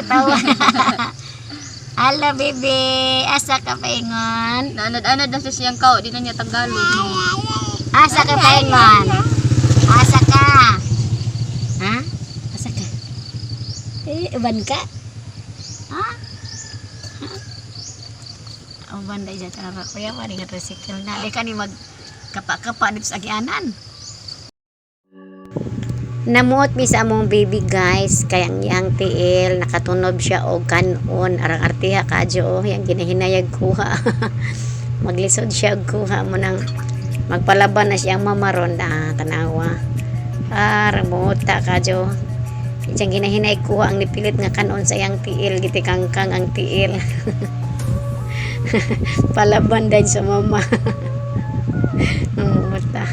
Katawa. Hello, baby. Asa ka paingon? Naanad-anad na siya siyang kao, di na niya Tagalog. Asa ka paingon? Asa ka? Ha? Asa ka? Eh, uban ka? Ha? Ha? Uban dahil siya tara. Kuya, wala nga tricycle na. Di ka ni mag kapa-kapa dito sa agianan. Namuot mi sa among baby, guys, kay ang iyang tiil nakatunob siya og kanon, arang artiha kaadyo oh, yang ginahinayag kuha. Maglisod siya og kuha mo nang magpalaban na siyang mama ron na tanawa. Arang muta kaadyo. Iyang ginahinay kuha ang nipilit nga kanon sa iyang tiil, gitikangkang ang tiil. Palaban din sa mama. Muta.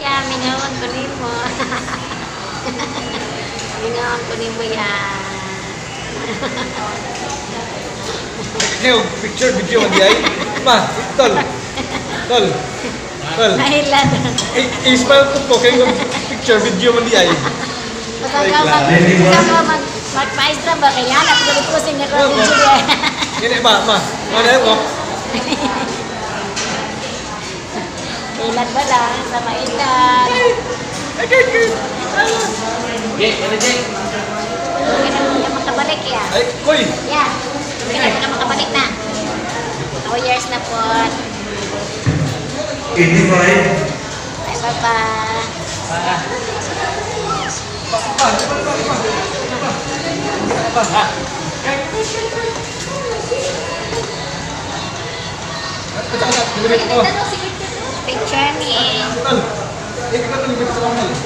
Ya, mingawan ko nimo. Mingawan ko nimo ya. Ngayon, picture, video man di ay. Ma, tol. Tol. Tol. Nahilan. Eh, i-smile ko po kayo picture, video man di ay. Basta ka mag basta ka mag magpaistra ba kaya na pag ko sa nga ko video ya. Yan eh, ma, ma. Ma na ko. Ilan ba lang sa mailan. Ay, kay, kay. Huwag ka na makabalik ya. Ay, koy. Ya. Huwag ka na makabalik na. 2 years na po. 85. Ay, papa. Oh, Picture me. tol. Eh, ikaw tol, sa kamay.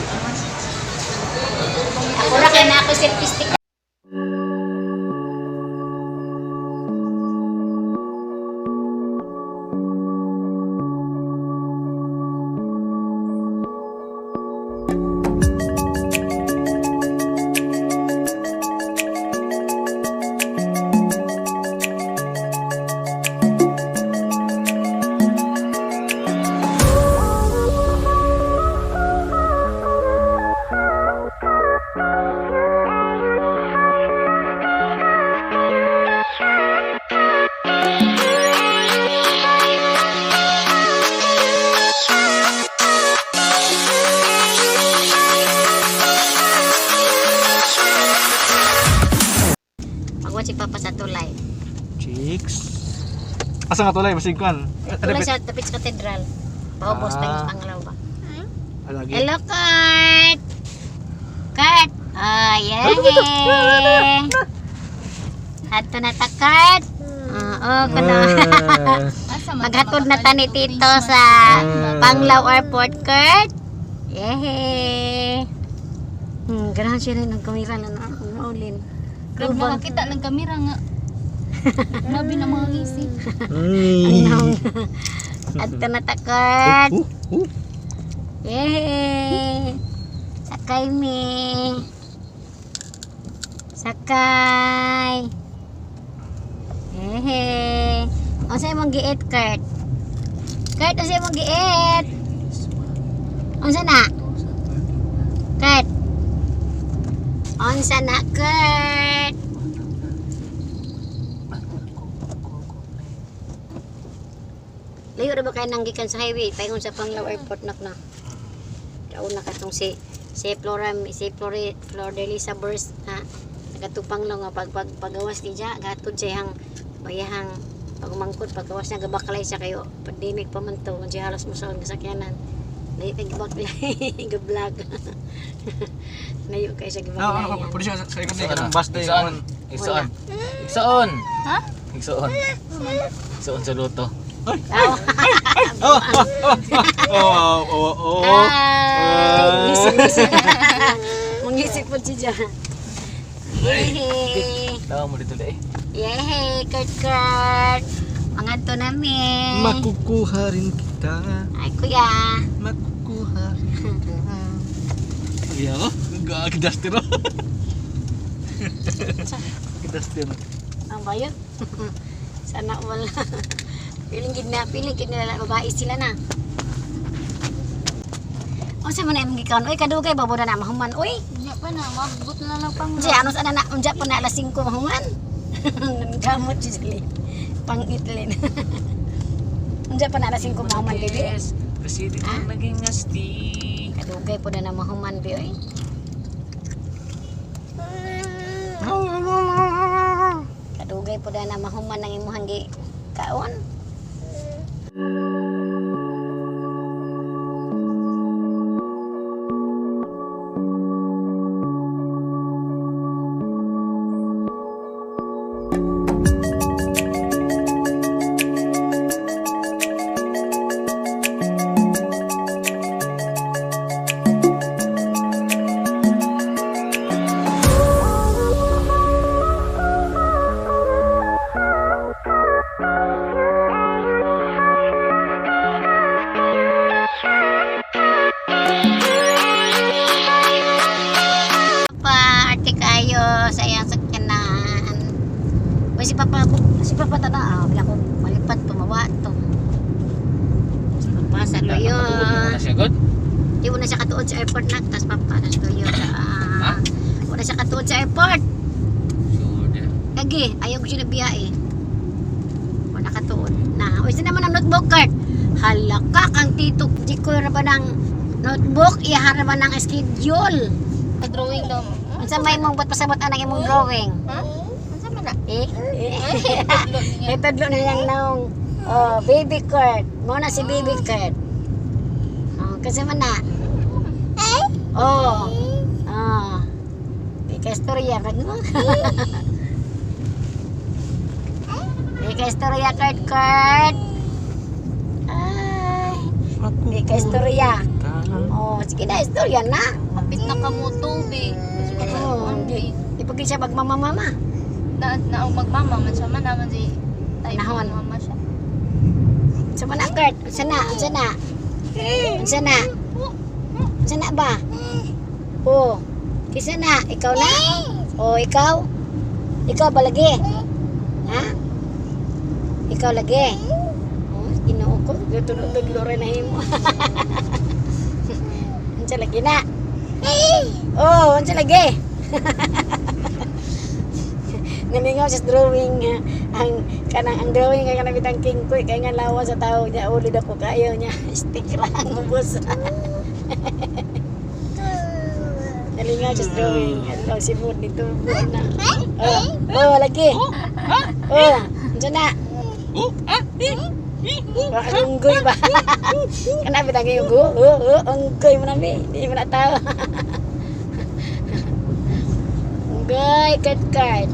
si Papa sa tulay. Chicks. Asa nga tulay masig kan? Tulay sa tapit sa katedral. Paubos Ah. tayo sa Panglao ba? Alagi. Hello, Kurt! Kurt! Oh, yeah! Adto na ta, Kurt! Oo, kuno. Asa man ta Maghatod na ta ni makakalit og Tito Christmas? sa Panglao Airport, Kurt. Yehey! Ganahan siya rin ng kamera na na maulin. Grabe, nakakita ng kamera nga. Grabe na mga ngisi. Anong? Adto na ta, Kurt. Yehey! Sakay mi. Sakay. Yehey! Unsa imong giit, Kurt? Kurt, unsa imong giit? Unsa na? Kurt. Unsa na, Kurt? Layo ra ba kay nang gikan sa highway? Paingon sa Panglao Airport nak na. Kauna na katong si si Flora si Flore Flor de Lisa Burst na nagatupang lang nga pag, pag pagawas ni ja gatod siya yang bayahang pagmangkot pagawas niya gabaklay siya kayo pandemic pa man to siya halos mo sa sakyanan layo kay gabaklay gablog layo kay siya Ah, ano gabaklay ka? Pwede siya sa ikot niya kanang bus day. Igsoon. Igsoon. Igsoon. Ha? Igsoon. Igsoon sa luto. Oh. Oh, oh, oh, oh. Ay, ngisip, ngisip. Mangisip po siya. Yehey! Tawa mo dito eh. Yehey, Kurt Kurt! Mangadto nami. Makukuha rin kita. Ay, kuya. Makukuha rin kita. Iya ko? Gagi-duster oh. Gagi-duster. Ang bayot. Sana wala. Piling gid na, piling gid nila babae sila na. Unsa man imong gikaon? Uy, kadugay ba na mahuman? Uy, Unya pa na, mabot na lang pang. unsa ano sa na unja pa na alas 5 mahuman. Gamot si Sally. Pang-itlin. Unja pa na alas 5 mahuman, baby. Kasi di Ha? naging asti. Kadugay po na na mahuman, bi oy. Kadugay po na na mahuman ang imuhang gi kaon. Pa, arte kayo sa iyang sakyanan. Uy, si Papa tana, ah, bila ko malipad tumawa to. Si Papa sa tuyo. Na siya god. Di mo na siya katuod sa airport na, tas Papa sa tuyo. Ah, wala siya katuod sa airport. Sure. Yeah. Lagi, ayaw ko siya nabiya eh. Wala katuod na. Uy, sino naman ang notebook card? Hala ka, kang tito, di ko ra ba ng notebook, ihara ba ng schedule? Sa drawing daw mo. Unsa may mong ba't pasabot anang imong drawing? Ha? Unsa man na? Eh? Tudlo niya. Eh, tudlo na lang naong. Oh, baby Kurt. Mo na si baby Kurt. Oh, kasi man na. Oh. Oh. Di ka istorya kag mo. Di ka istorya Kurt Kurt. Ay, di ka istorya. Oh, sige na istorya na. Kapit na ka mo tubig. Kasi ka Oh, di. Di pa siya magmamamama. Na na ang magmama man siya man naman si tayo Nahon. mama siya. Unsa man na Kurt? Unsa na? Unsa na? Unsa na? Unsa na ba? Oh. Kisa na? Ikaw na? Oh, ikaw? Ikaw ba lagi? Ha? Ikaw lagi? Oh, Ginoo ko. Tudlo rin na himo. Unsa lagi na? Oh, unsa lagi? Namingaw sa drawing nga. Ang kanang ang drawing nga kanang bitang king koy kay nga lawa sa tao niya ulid ako kayo niya stick ra ang ubos. Nalingaw siya sa drawing. Hello, si Bud dito na. Oh, oh, lagi. Oh, unsa na? Oh, ah, eh, eh, oh. Baka unggoy ba? Kana bitang yung go, oh, oh, unggoy mo na mi. Di mo na tao. Unggoy, kat kat.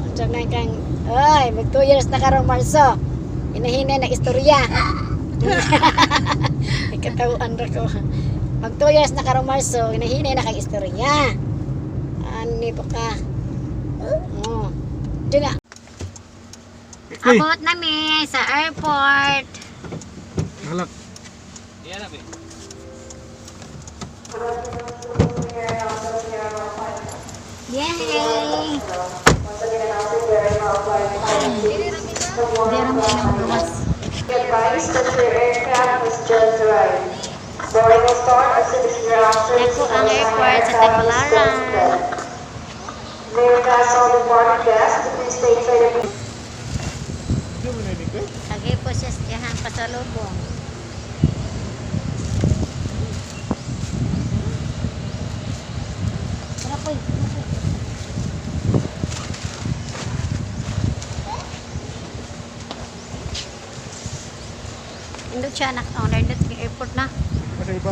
Unsa na kang, ay, mag 2 years na karong Marso. Hinahinay na istorya. Ikatawaan ra ko. Mag 2 years na karong Marso, hinahinay na kang istorya. Ani pa ka. Oh. Diyan na. Uy. Abot nami sa airport. Halak. Yan na, be. Yay! Di ra mo gawas. Advised that your aircraft has just arrived. Boarding will start as soon as your officers Dako ang airport sa Tagbilaran. May we ask all departing guests to please stay inside the Kagi po siya sa iyang pasalubong. Tara po. Indot siya anak. Oh, nindot yung airport na. Masa iba?